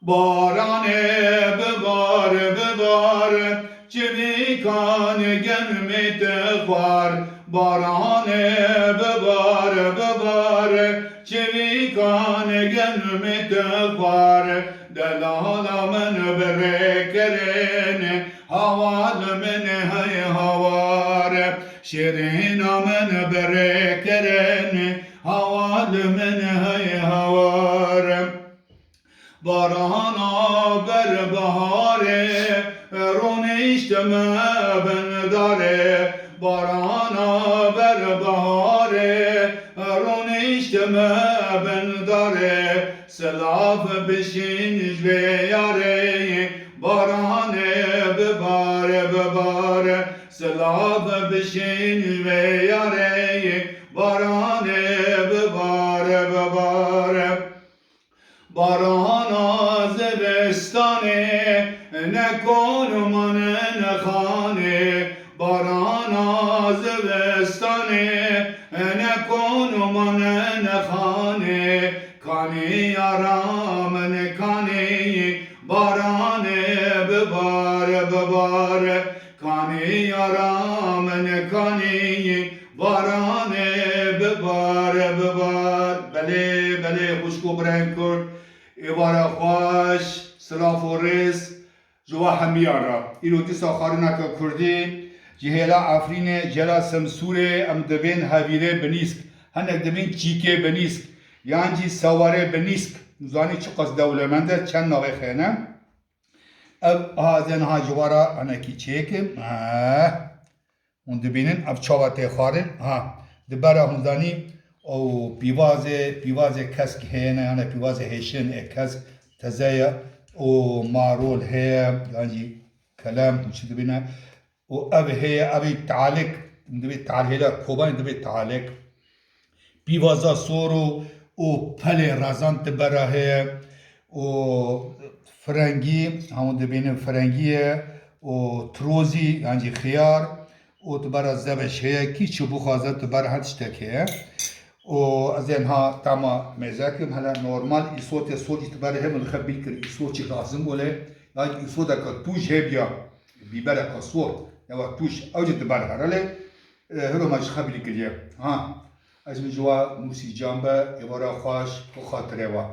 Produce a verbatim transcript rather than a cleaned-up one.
Baranê bibar, bibar, çivîkan genimê te xwar. Baranê bibar, bibar, çivîkan genimê te xwar. Delala min bi rê kirin, hawal min hey hawar. Şirîna min bi rê kirin, hawal min hey hawar. Barana ber biharê, rûniştime bin darê. Barana ber biharê, rûniştime bin darê. Silav bişîn ji vê yarê, baranê bibare, bibare. Silav bişîn ji vê yarê, baranê bibare, bibare. Barana zivistanê, ne kon û mane ne xanê. Barana zivistanê, ne kon û mane ne xanê. Kanî yara min kanî, baranê bibare, bibare. Kanî yara min kanî, baranê bibare, bibar. Belê, belê, xwişk û birayên Kurd, êvara xweş, silav û rêz ji we hemiyan re. Îro dîsa xwarineke Kurdî ji hêla Efrînê, ji hêla Semsûrê, em dibên hevîrê binîsk. Hinek dibên çîkê binîsk, yan jî sewarê binîsk. Zanî çiqas dewlemend e, çend navê xêne. Ev, ha, ez ê niha ji we re hinekî çêkim. Ha. Hûn dibînin ev çawa tê xwarin. Ha. Di ber e hûn zanî, ew pîvazê, pîvazê kesk heye ne, yani pîvazê hêşin ê kesk teze ye. Û marol heye, yan jî kelem, û çi dibîne. Û ev heye, ev ê talik, dibê talhêla Kobanê dibê talik. Pîvaza sor û, û pelê rezan ti bera heye. Û firengî, hemû dibînin firengî ye. Û trozî, yan jî xiyar. Û ti bera zebeş heye, kî çi bixwaze ti ber her tiştek heye. Û ez ê niha tema mêze kim, hele normal îsotê sor jî ti ber heye, min dixe bîr kir, îsot jî lazim bû lê, yan jî îsoteke tûj hêbiya. Bîbereke sor, ya wek tûj, ew jî diber here lê, e, hiro me ji xwe bîr kiriye. Ha, ez min ji we Mûsî Can be, êvara xweş, bi xatirê we.